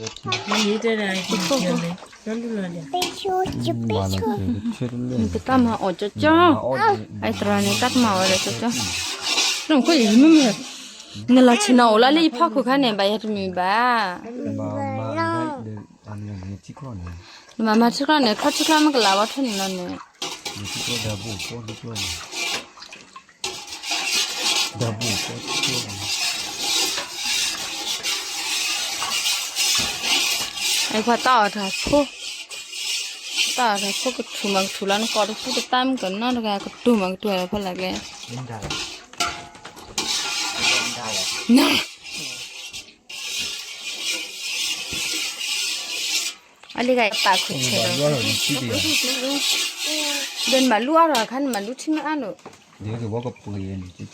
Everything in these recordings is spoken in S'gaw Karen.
မ့ၢ်တဲဒၣ် ပတၢ်မၤအီၣ်ကၠီကၠီ, အဲသရၣ်န့ၣ် တၢ်တမၤဝဲဒီးကၠီကၠီ, နၢ်ခိၣ်ယမ့ၢ်မ့ၢ်, နလီၤဆ့ၣ်နီၤအိၣ်လၢလၢယဖီခိၣ်ခါန့ၣ် ဘၣ်ယၤတမုာ်ဘၣ်, နမၤမၤထံချီန့ၣ် ခီၣ်ထံချီမ့ၢ်ကလးဝဲထီၣ်န့ၣ်လီၤန့ၣ် အံၤပှၤတၢ်အီၣ်တၢ်ဖိ, တၢ်အီၣ်တၢ်ဖိကထူၣ်မးကထူၣ်လီၤ နကိးတဖုတသးမုၢ်ကနီတဂၤ ကတိၤမးကတိၤလီၤဖီလာ်ကျဲ, န အလီၤဂာ်တၢ်ခိၣ်ဆဲးလီၤ, ဒီးနမၤလူအါထီၣ်အခါ နမၤလူထံမ့ၢ်အါလိာ်, ဒီးကပှ့ၤန့ၣ် ကပှ့ၤလီၤ, ဒီးတ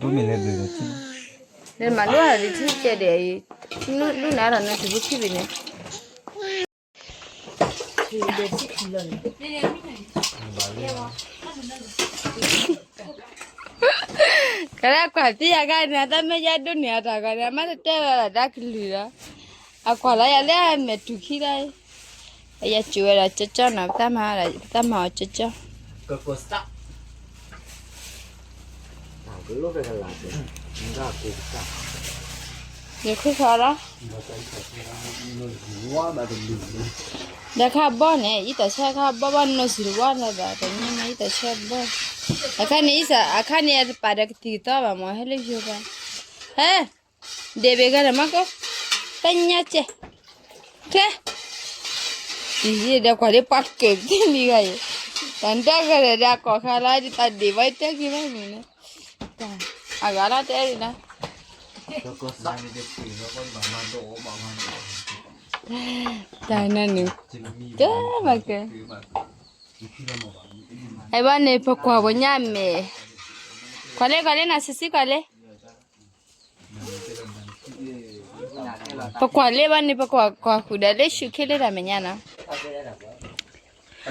မ့ၢ်လဲၤဘျုးဒီးထံ, ဒီးနမၤလူအါထီၣ်ဒ်ထံကဲဒဲးအံၤ, လူနၤဒီးနတုၤဖိထံဘ့ၣ်န့ၣ် ကရၢကွၢ်သံယၤဂၤန့ၣ် တၢ်မ့ၢ်ယဲဒိးန့ၢ်အတၢ်ဂီၤန့ၣ် အမ့ၢ်တတဲဝဲဒၣ်တၢ်ကလုၢ်ဒီး, အကွၢ်လီၤယၤလၢအမဲာ်တူၢ်ခံလီၤ, အယဲကၠိဝဲဒၣ်ကၠီကၠီနီၤ ပတၢ်မၤအီၣ်ကၠီကၠီ, ယခုခီလီၤ ဒီးခါဘီန့ၣ် အံၤတၢ်ဆၢခါဘီဘီ နီၢ်စံၣ်တဝါန့ၣ်ဘၣ် တညါန့ၣ် အံၤတၢ်ဆၢဘီ, အခါန့ၣ် အခါန့ၣ် အတပာ်ဒီးကသံၣ်ကသီဘၣ်မ့ၢ် ဟဲလၢယိၤဘၣ်, ဟဲ, ဒဲးဘ့ၣ်ဂၤဒီးမၤကီ, တညါကဲ, ကျဲ, အံၤဒီးကွၢ်လၢပှၤကၢၣ်သ့ၣ်လံဂၤအံၤ, တၢ်တဂၤဒီး အကိာ်ခါလီၤ တၢ်ဒဲးဘၣ်တဲက့ၤဘၣ်မ့ၢ်န့ၣ်, အဂၤလီၤတဲဒၣ် တၢ်နၤန့ၣ်, ကဲမးကဲ, အဲဘၣ်န့ၣ် ပကွၢ်ပညါမဲာ်, ကွၢ်လၢကွၢ်လၢနၤ စံးစံးကွၢ်လၢ, ပကွၢ်လၢဘၣ်န့ၣ် ပကွၢ်ကွၢ်ဃုာ်ဒီးလၢဆူၣ်ခဲလၢတၢ်မဲာ်ညါ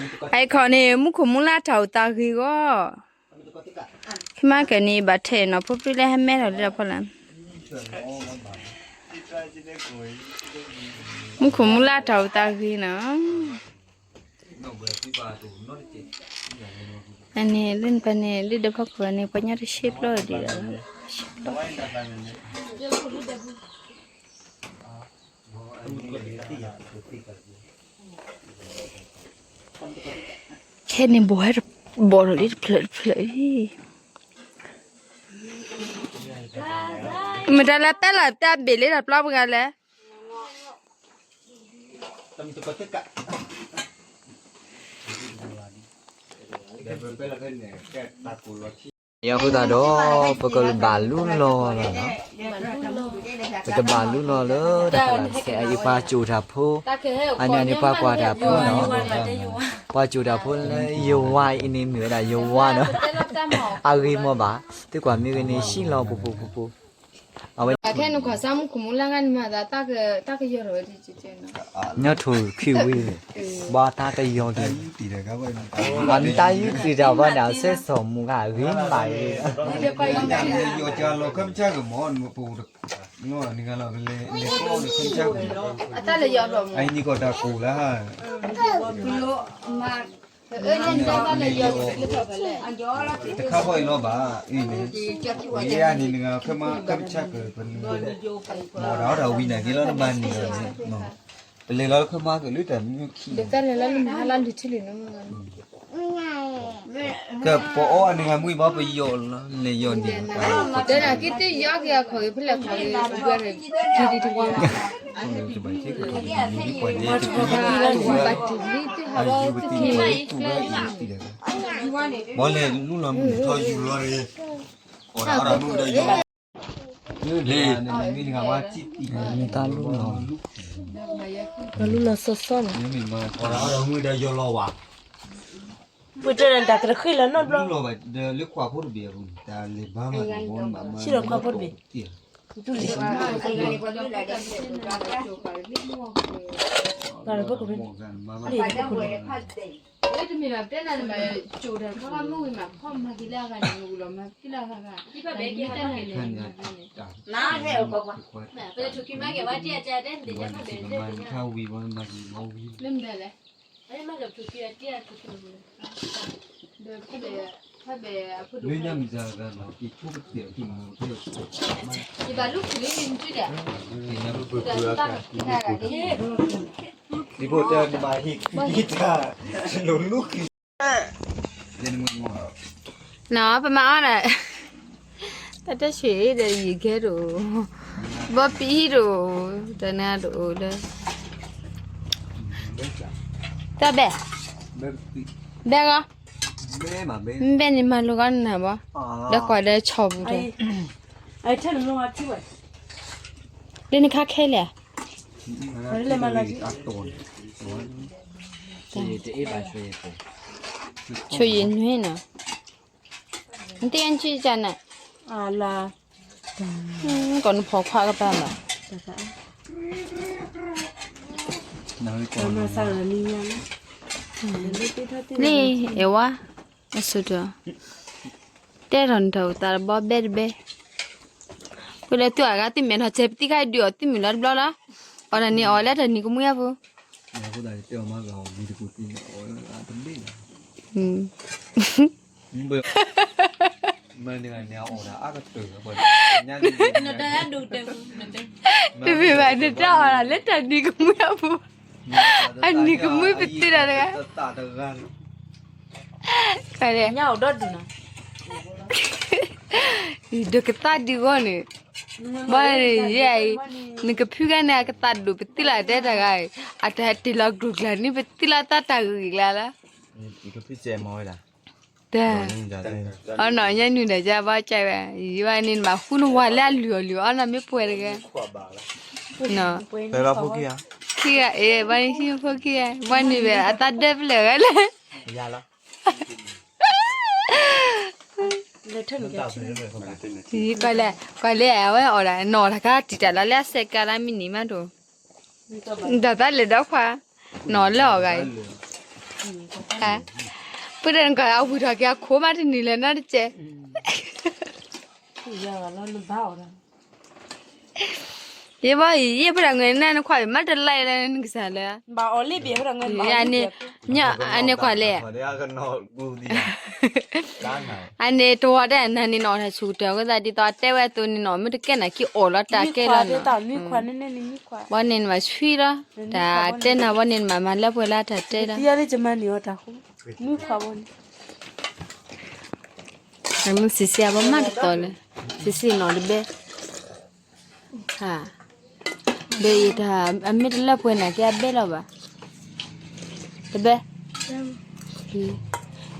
နီၤ, အံၤခီန့ၣ် မူခိၣ်မူလၢတၢ်အိၣ်သးဂ့ၤဂီၢ် ခဲမးကဲန့ၣ် ဘၣ်ထဲနီၤ ဖိပျုၢ်လၢဟဲမဲထီၣ်လၢတၢ်ဖီလာ်, မူခိၣ်မူလၢတၢ်အိၣ်သးဂ့ၤနီၤ, အန့ၣ် လၢနပၤန့ၣ် လၢဒီးဖီခိၣ်န့ၣ် ပှၤညါတဆံပျီဒံးဒီး ဆံပျီ ခဲန့ၣ်ဘီၣ်ဟဲတဘီၣ်ထီၣ်လံတဖျၢၣ်တဖျၢၣ်အံၤ, မတၤလၢပဲလီၤတၢ်ဘ့ၣ်လၢတၢ်ပျီပှၤလဲၣ်, အဃိသတးဒီး ပကဘၣ်လူလီၤလီၤနီၤ, ပတဘၣ်လူလီၤလၢတၢ်ဖီလာ်တစဲးအံၤ ပှၤကိၤတၢ်ဖိ, အန့ၣ်အန့ၣ်ပှၤကွၢ်တၢ်ဖိနီၤ, ပှၤကိၤတၢ်ဖိလၢယဝါအံၤန့ၣ် မ့ၢ်ဝဲဒၣ်ယဝါနီၤ, အဂ့ၤမးဘၣ်, သုကွၢ်မ့ၢ်ဂ့ၤန့ၣ် ဟံၣ်လီၤပူၤပူၤပူၤပူၤ, အဝဲ ခဲန့ၣ်ကွၢ်စၢ်မူခိၣ်မူလၢဂၤန့ၣ်မၤသးတၢ်ကယီၤထီၣ်ဝဲဒၣ်, ညီထိၣ်ခံဝံၤ, ဘၣ်တၢ်ကယီၤက့ၤ, အတၢ်ယုၢ်တံာ်တၢ်ဘီန့ၣ် အဆဲးစီၤမူဂၤအဂ့ၤမးဂ့ၤ, ယီၤကလီၤခဲမုၢ်ဆၢကမီၤ, အန့ၣ်ကီၢ်တၢ်ကိၤလၢ တခါဃီအံၤလီၤဘၣ်အံၤန့ၣ်, ယဲန့ၣ်နဂၤခဲမုၢ်ဆၢကမီၤ, မၤတၢ်အီၣ်တၢ်ဝံၤန့ၣ်က့ၤလီၤ နဘၣ်န့ၣ်လီၤန့ၣ်, ပလဲၤလီၤလၢခဲမုၢ်ဆၢကလုာ်တၢ်မနုၤခံ, ကပအီအန့ၣ်ဂၤမုၢ်ဘၣ်ပယီၤလီၤ လဲၤယီၤန့ၣ်, တနာ်က့သ့ၣ်ယီၤက့ၤအခီၣ်က့ၤဖဲလဲၣ်ခီၣ်က့ၤ ကံဒံတဝါ ဘၣ်လဲၤလူလီၤမုၢ်ထီယူၤလီၤ, မ့ၢ်တၢ်လူလီၤ, လူလီၤစီစီန့ၣ်, မ့ၢ်တၢ်ယီၤလီၤဝဲ, ပှၤတဲတၢ်တဃ့လီၤနီတဘျီ, ဆံးလီၤခွါဖိတဘ့ၣ်, တူၢ်လံ, ပှၤတဖိကမ့ၢ်, လံ ဝဲတမ့ၢ်ဘၣ် ပတဲနၤန့ၣ်မး ကၠိတၢ်ခီခါမုၢ်ဝံၤမး ခီမၤက့ၤလၢအဂၤန့ၣ် မ့ၢ်ဝံၤလီၤမၤက့ၤလၢအဂၤဂၤ မ့ၢ်တၢ်န့ၣ်န့ၣ် လၢမတၤလဲၣ် ယဘၣ်လူၢ်ခူၣ်လံန့ၣ် နီၤ ပမၤအီၣ်ဒီး တၢ်တၢ်ဆံးဒီးယံာ်ကဲဒိၣ်, ဘီပံဟံၣ်ဒိၣ်, တၢ်နါဒိၣ်လၢ တၢ်ဘဲၣ်, ဘဲၣ်ဂီၢ်, ဘဲၣ်န့ၣ်မၤလိဂီၢ်နၤဘီ, ဒီးကွၢ်ဒီးဆီပူၤဒီး လၢနခါခဲလဲၣ်, ဆိယံၤနွံနီၤ, နတယါနကံကနၤ, ကိးနဖီခွါကပၤမး, လံ အဲၣ်ဝါ, အဆိကတၢၢ် တဲထီၣ်နတၢ်အိၣ်သးတဘီဘဲတဘဲ, ပဒီးသုအဂၤသုမဲာ်ထီၣ်ဆဲးပသံခါဒုးအီၤသုမုၢ်လီၤတဘျီလီၤ, အီၤတၢ်န့ၣ်အီၤလၢတၢ်နံၤကမှံအပူၤ, တမ့ၢ်ဘၣ် နတၢ်အီၣ်တၢ်အါကတၢၢ်, တမ့ၢ်ဘၣ် နတၢ်အီၣ်တၢ်လၢတၢ်နံၤကမှံအပူၤ, အနံၤကမှံပသ့တၢ်တဂၤ ဒိးကသးဒံးဂီၢ်န့ၣ်, ဘၣ်န့ၣ်ယဲအံၤ, နကဖုဂၤန့ၣ် အကသးဒိၣ်ပသံလၢတဲတဂၤအံၤ, အတၢ်တ့ၢ်လီၤကျိၤကျၢ်န့ၣ် ပသံလီၤတၢ်တၢ်ဂ့ၤကျၢ်လၢ, တၢ်, အနီၢ်ညါနုၤဒီးယဘၣ်ကဲဝဲ, ယဘၣ်န့ၣ်နဘၣ်ဃုနဝၤလၢအလုၢ်အီၣ်လုၢ်အီၣ်နီၢ်မ့ၢ်ပှဲၤတဂၤ, ခံဂၤအံၤ ဘၣ်န့ၣ်ဟံၣ်ဖိခံဂၤ, ဘၣ်န့ၣ်ဝဲအသးဒၢဖျၢၣ်ဂၤလဲၣ် ကွၢ်လဲၣ်, ကွၢ်လဲၣ် အဝဲအီၣ်ဒၣ် နီၢ်တခါတံာ်တာ်လီၤလၢအစဲးကါလၢမံးနံးမးဒိၣ်, တၢ်သးလဲၤဒီးခွါ, နီၢ်လၢအီၣ်ဂၤအံၤ, ပှၤတနကီၢ်အဝံၤထီၣ်က့ၤအခိၣ်မးတနံၤလဲၣ်နီတကဲး ယဘၣ်အံၤ ယဲၢ်ဖိတၢ်ငွဲၢ်နၤနခွါအံၤ မ့ၢ်တလါအံၤလၢနကစၢ်လၢ, အန့ၣ်, အန့ၣ်ခွါလဲၣ်, အန့ၣ်တဝီဒၣ်နၤန့ၣ် နအီၣ်တၢ်ဆူၣ်ကတၢၢ်အဃိသတး ဒ်သိးအတဲဝဲအသိးန့ၣ်နီၤ မ့ၢ်တကဲနၤခံအီၣ်လီၤတၢ်ကဲလီၤနီၤ, ဘၣ်န့ၣ်နဘၣ်ဆှံလီၤ, တၢ်တဲနၤဘၣ်န့ၣ်နဘၣ်မၤလၢပှဲၤလၢတၢ်တဲလီၤ, မုၢ်ခွါဘၣ်န့ၣ် မုၢ်စံးစံးအဘၣ်မးတသီလၢ, စံးစံးနီၤတဘဲ, ဘဲယတၢ်အမ့ၢ်တလၢပှဲၤနၤကဲအဘဲလီၤဘၣ်, တဘဲ,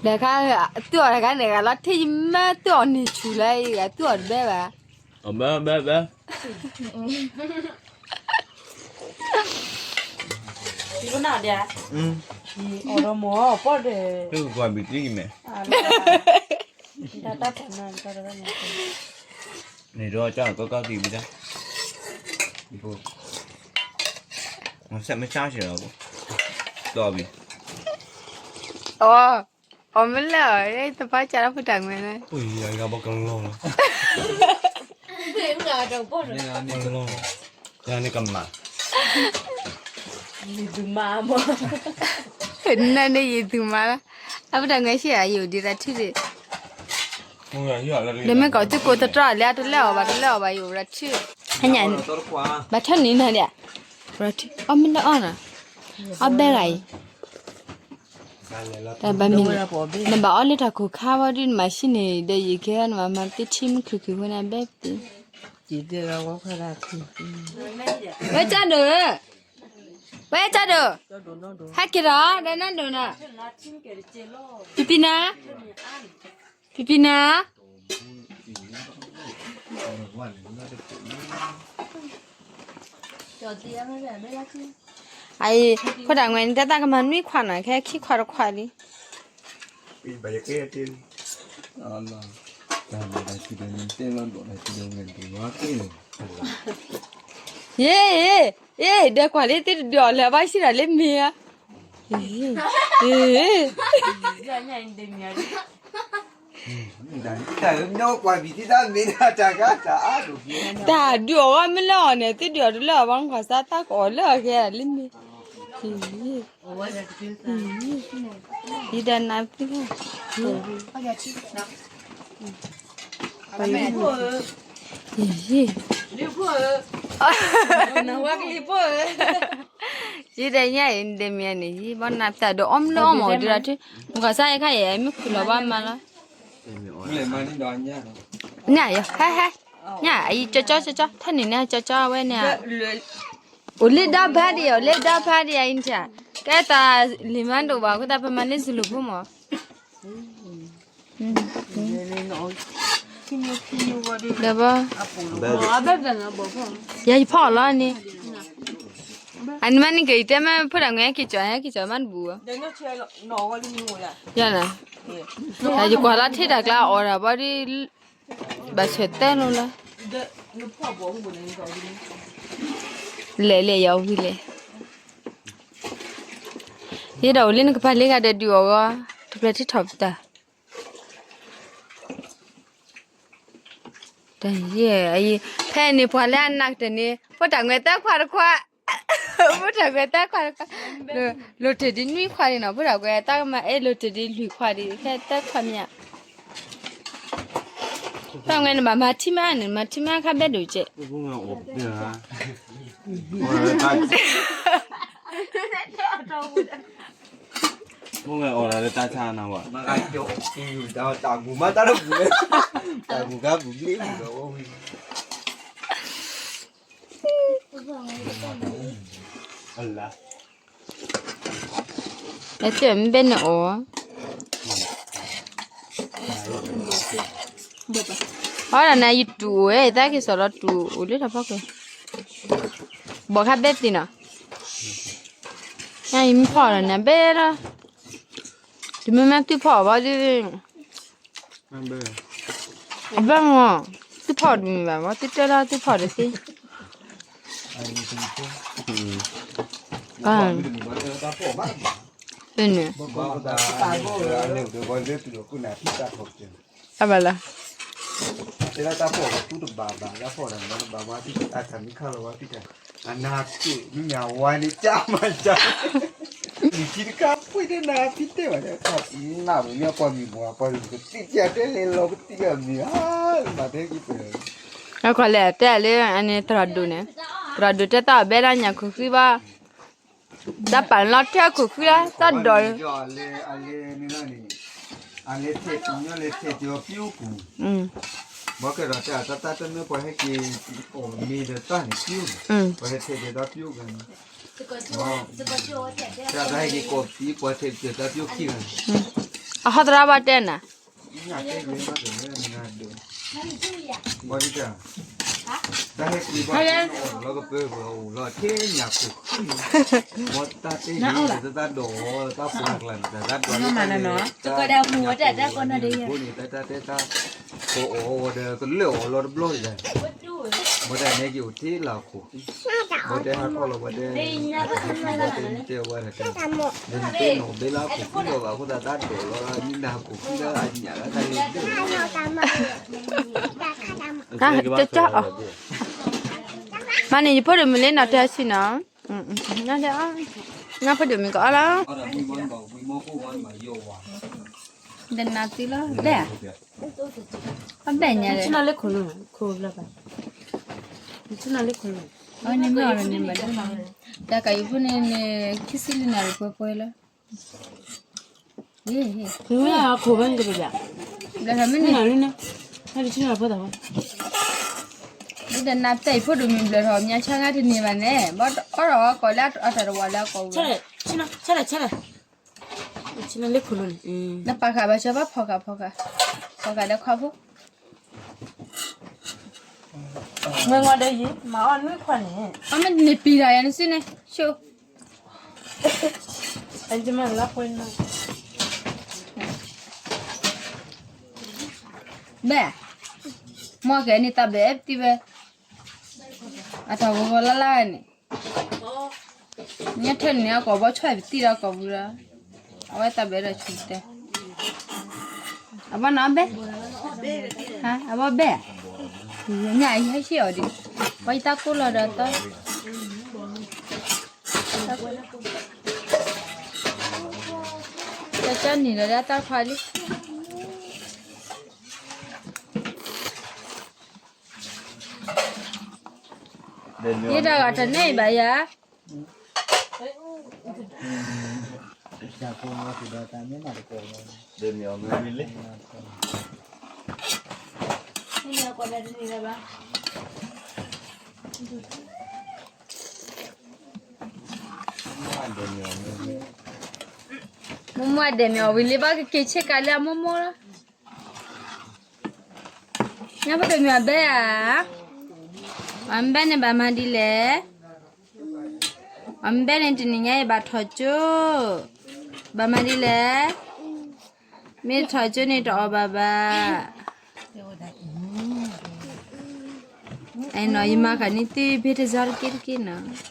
ဒီးခါ, သုအီၣ်တခါန့ၣ်ဂၤလီၤ ထံၣ်ယမ့ၢ်သုအီၣ်န့ၢ်ဆူၣ်လၢအံၤဂၤ သုအီၣ်တဘဲဘၣ် အီၣ်ဘဲဘဲဘဲ, အီၣ်ဒီးမ့ၢ်အီၣ်ပီၣ်ဒီး, ကွၢ်ဘံၣ်တံၢ်ကမဲာ်, န့ၣ်ဒီးကၢ်ကီကီတံၢ်ဘံၣ်တၢ်, မဆါမဆါစ့ၢ်လီၤ, တီၢ်ဘံၣ်, အီၣ်, အီၣ်မ့ၢ်လၢအီၣ် သပှၢ်ကၢ်လၢဖိတၢ်ငွဲၣ်န့ၣ်, ပှၤယၤဂၤဘၣ်ကလီလီၤ, ယၤန့ၣ်ကမၣ်, နန့ၣ်ယံာ်သူၣ်မးလီၤ, အဖိတၢ်ငွဲၣ်ဆံးအယိာ်ဒ်သးထံၣ်ဒံး, ဒီးမ့ၢ်ကီၢ်သုကိးသတြီလၢအတလၢအီၣ်ဘၣ်တလၢအီၣ်ဘၣ်ယိာ်ရၤထံၣ်, ဘၣ်ထၢၣ်နံၤနၤဒံး, ရၤထံၣ် အီၣ်မ့ၢ်လၢအီၣ်နီၤ, အီၣ်ဘဲဂၤအံၤ တၢ်ဘၣ်မ့ၢ်, နဘၣ်အီၣ်လၢတၢ်ခိၣ်ခါဝဲဒုးနမၤဆံးန့ၣ် ဒီးယံာ်ကဲ နမၤမၤသ့ထံမုၢ်ခုၣ်ခုၣ်ဝဲန့ၣ် အဘဲသ့, ဝဲကၢ်ဒိၣ်, ဝဲကၢ်ဒိၣ်, ဟဲက့ၤဒီး ဒီးနၢ်ဒိၣ်နီၤ, ဖံဖံနၤ, ဖံဖံနၤ အအံၤ ဖိဒၣ်ငွဲၣ်န့ၣ် တၢ်သးကမၤနွံခွါနီၤ ခဲခံခွါတခွါလံ. ယ့ၣ်, ယ့ၣ်, ဒီးကွၢ်လံ သုတဒုးအီၣ်လၢၤဘၣ် ဆံးတၢ်လၢမ့ၢ်ဧါ. တၢ်ဒုးအီၤ မ့ၢ်လၢအီၤန့ၣ် သုဒုးအီၤတလၢအီၤဘၣ် နကွၢ်စၢ်တၢ်ကအီၣ်လၢအဂဲၤလၢမ့ၢ် ယဒၣ်နၤသ့ၣ် ယဒၣ်ညါအံၤ ဒ်မ့ၢ်န့ၣ် ယဘီနၤပျၢ်ဒီးအီၣ်မ့ၢ်လၢအီၣ်မ့ၢ်ဒုးဒီး နကွၢ်စၢ်ယခါယဲ မ့ၢ်ခူၣ်လီၤဘၣ်မးလီၤ ညါယၤ ဟဲဟဲ ညါအံၤ ကၠီကၠီ ကၠီကၠီ ထၢနုာ်န့ၣ်ကၠီကၠီဝဲန့ၣ် အိၣ်လၢဒီဖးဒံး အိၣ်လၢဒီဖးဒံးအံၤန့ၣ် ကဲတၢ်လံၤမးဒိၣ်ဘၣ် အဃိသတးပမၤန့ၢ်စလူၤဖိမး ဒီးဘီ ယၤယဖီၣ်အီၤလီၤန့ၣ် အန့ၣ်မးန့ၣ်က့ၤ ယတဲမ့ၢ်ဖိတၢ်ငွဲဟဲက့ၤကၠီ ဟဲက့ၤကၠီမးတဘူးဧါ ယၤနၤ ယကွၢ်လၢထံၣ်တၢ်ကျါအီၣ်တၢ်ဘီဒ် ဘၣ်ဆၢတဲလိာ်လၢ လဲၤလဲၤယၤဝံၤလဲၤ ယဲဒၣ်အိၣ်လၢနကပၤလ့ဂၤဒီးဒုးအီၣ်ဂီၤ တဖျၢၣ်ထံထီၣ်ပတၢ် တၢ်ယဲၢ်အံၤ ဖဲန့ၣ်ပှၤလၢအနၢ်ကတၢၢ်န့ၣ် ဖိတၢ်ငွဲသၢခွါတခွါ ဖိတၢ်ငွဲသၢခွါတခွါ လိၤတ့ၢ်ဒ်နွံခွါဒံးနီၤ ဖိတၢ်ငွဲတၢ်ကမၤအဲၣ်လိၤတ့ၢ်ဒ်လွံၢ်ခွါဒံး ဖဲသၢခွါမ့ၢ်ဧါ တၢ်ငွဲနဘၣ်မၤထံမးန့ၣ် မၤထံမးခါဘဲဒိၣ်ကဲး မ့ၢ်ဝဲအီၣ်လၢတၢ်ဆါနၤဝဲ မ့ၢ်ဂ့ၤအီၣ်လၢတၢ်ဆါနၤဝဲ တၢ်ဂူၤခါပူၤဘျ့ပူၤဒီးဝဲဝံၤ အလါ အဲတၢ်မ့ၢ်ဘဲန့ၣ်အီၣ် အီၣ်ဒၣ်နၤယတူၢ်အိၣ်ဝဲ သးက့ၤစီၤလီၤတူၢ်အိၣ်လၢတၢ်ဖီခိၣ် ဘီၣ်ခါဘဲသ့ၣ်နီၤ နယမ့ၢ်ဖီၣ်ဒီးနဘဲလီၤ တမ့ၢ်မ့ၢ်သုဖီၣ်အီၤဘၣ်ဒ် အဘၣ်မ့ၢ် သုဖီၣ်တမံၤဘၣ်မ့ၢ် သုတဲလီၤသုဖီၣ်တသ့ ဖဲန့ၣ် အဘၣ်လီၤ အနၢ်က့ၤ မ့ၢ်မ့ၢ်ဝါန့ၣ် ကၢ်မၤကၢ် လံၤခံတခါ ပှ့ၤတဲနၤဖံတဲဘၣ် နၢ်ပူၤမ့ၢ်ပှၤမံၤပှၤ ပှၤလူၤကသံၣ်ကတဲလဲၤလီၤကသံၣ်အမံၤဧါ မၤတဲက့ၤပှဲၤ အခွါလဲၣ် တဲလၢအန့ၣ်သရၣ်ဒိၣ်န့ၣ် သရၣ်ဒိၣ်တဲတၢ်အီၣ်ဘဲဒၣ်ညၣ်ခိၣ်ဃံဘၣ် တၢ်ပာ်လီၤထဲခိၣ်ဃံလၢ တၢ်ဒိး အလဲၤထဲတညီလဲၤထဲတပျိပူၤ ဘၣ်ကဲဒီးတၢ်တၢ်တၢ်တမ့ၢ်ပှၤဟဲက့ၤ အီၣ်မ့ၤဒီးတၢ်န့ၣ်ပျိ ပှၤဟဲထဲတၢ်ပျိဂၤန့ၣ် တၢ်တၢ်ဟဲက့ၤကိးပံၤပှၤထဲတၢ်ပျိခံဂၤန့ၣ် အဟီသရၣ်ဘၣ်တဲနၤ ဘၣ်ဒ်တၢ် တၢ်ဟဲက့ၤဘၣ်လီၤကပၢၤပှၤအိၣ်လီၤထဲညၣ်ခိၣ် ဘၣ်တၢ်တဲဟ့ၣ်ဒီး တၢ်ဒိးတၢ်ပှၤကျါန့ၣ် တၢ်ဒိးတၢ် တၢ်တဲတၢ် ကိးအီၤဝဲဒီးကလၢာ်အီၤလီၤတဘျီဒံး ဘၣ်တဲန့ၣ်က့ၤအိၣ်ထဲလၢအခိၣ် ဘၣ်တဲဟးထီၣ်လီၤဘၣ်တဲ တဲဝဲတၢ် နတဲနီၣ်ဘဲလၢအခိၣ်ဃုလီၤဘၣ် အဃိသတးတၢ်ဒိးလီၤ နံၤနၤအခိၣ်ဃုလၢအညၣ်လၢတၢ်လၢ ကၠီကၠီအီၤ မၤန့ၣ် ယဖိဒိၣ်မုၣ်လၢနီၢ်တၢ်ဆံနီၤ နဖိဒိၣ်မုၣ်ကအီၣ်လီၤ ဒနၤသံလီၤ ဘဲ အဘဲညါ ဆူနၤလၢခိၣ်လီၤ ခိၣ်ဘျီဘၣ် ဆူနၤလၢခိၣ်လီၤ အဝဲန့ၣ်မ့ၢ်အီၣ်လီၤန့ၣ်ဘၣ် တၢ်ကယုၢ်ဖိန့ၣ်န့ၣ် ခံဆံလံနၤရံၣ်ပှဲၤပှဲၤလီၤ ခိၣ်ဘၣ်န့ၣ်ကဘၣ် ဘျီထီၣ်မ့ၢ်န့ၣ် နတဆူနၤဖိသၣ်ဘၣ် မ့ၢ်တနၤတဲအံၤဖိဒိၣ်မုၣ်ဘျီထီၣ် မ့ၢ်ဆါငါတန့ၢ်ဘၣ်န့ၣ် ဘၣ်အီၣ်ထီၣ်အီၣ်ကီးလၢအတၢ်တဝီလၢအကီးဝဲ ဆူနၤလၢခိၣ်လီၤန့ၣ် နပာ်ဃာ်ဘၣ်ဆၢဘၣ်ဖီၣ်ဃာ်ဖီၣ်ဃာ် ဖီၣ်ဃာ်ဒီးခီဖိ မ့ၢ်ငီၢ်ဒီးယံၤ မၤအီၣ်နွံခွါန့ၣ် အမ့ၢ်န့ၣ်ပံၤတၢ်ယၤနစုန့ၣ် ဆိ အမၤလၢပှဲၤနီၤ ဘဲ မ့ၢ်ကဲန့ၣ်တၢ်ဘဲအဲၣ်ပတံၢ်ဝဲ အတၢ်ဂီၤဂီၤလၢ်လၢ်န့ၣ် ညၣ်ထၢၣ်န့ၣ် အကိာ်ဘီဆီၣ်ပသံၣ်ဒီးကိာ်ပူၤဒီး, အဝဲသးဘဲဒီးဆူတဲ, အဘီနီၤဘဲ, အဘီဘဲ, ညၣ်အံၤဟဲဟ့ၣ်အီၤဒံး, ပှၤယတၢ်ကိၢ်လီၤဒီးသီ, ကၠီနံၤလီၤဒၣ်တၢ်ခွါလံ. ယတၢ်ဂၤတန့ၢ်ဘၣ်ယၤ, မိၢ်မိၢ်ဒဲးမ့ၢ်အီၤဝံၤလံ ဘၣ်ကက့ၤဆ့ကၤလၢအမိၢ်မိၢ်လီၤ. ညၣ်ဖိဒိၣ်မ့ၢ်အဘဲဧါ, အမ့ၢ်ဘဲန့ၣ်ဘၣ်မၤဒ်လဲၣ်, အမ့ၢ်ဘဲန့ၣ်တနံၤညါအံၤဘၣ်ထီၣ်ကၠိ, ဘၣ်မၤဒ်လဲၣ်, မ့ၢ်ထီၣ်ကၠိန့ၣ်တအီၣ်ဘၣ်ဘၣ်. အဲၣ်နီၤ ယမၤဃာ်န့ၢ်သု ဘ့ၣ်တစၢ်တက့ၢ်တက့ၢ်နီၤ.